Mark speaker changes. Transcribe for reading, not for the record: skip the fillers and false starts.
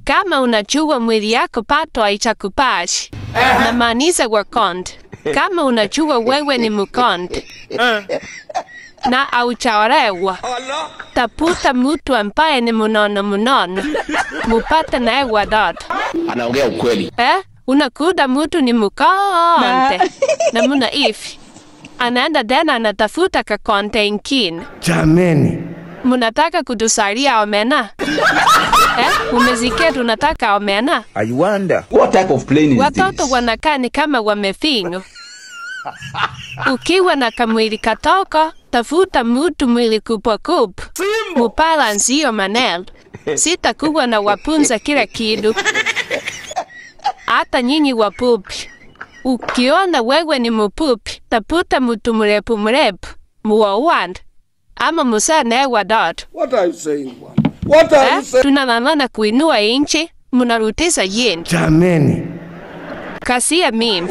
Speaker 1: Kama unajua mwili yako pato haichakupashi, namaanisha wakonde. Kama unajua wewe ni mkonde na haujaolewa, tafuta mtu ambaye ni mnono mnono, mupate naye watoto.
Speaker 2: Anaongea ukweli.
Speaker 1: Unakuta mtu ni mkonde na muna hivi, anaenda tena anatafuta kakonde ingine.
Speaker 3: Jameni,
Speaker 1: Munataka kutusalia omena? Umesikia tunataka omena?
Speaker 4: I wonder.
Speaker 2: What type of plane is
Speaker 1: Watoto
Speaker 2: this?
Speaker 1: wanakaa ni kama wamefinywa. Ukiwa na kamwili katoko, tafuta mtu mwili kubwa kubwa, mubalance hiyo maneno. Sitakuwa na wapunza kila kitu. Hata nyinyi wapupi, ukiona wewe ni mpupi, tafuta mtu mrefu mrefu, muoane ama muzaa watoto.
Speaker 3: What are you saying, bwana? What are you saying?
Speaker 1: Tunang'ang'ana kuinua inchi, mnarudisha yenu.
Speaker 3: Jameni.
Speaker 1: Kasia mimi.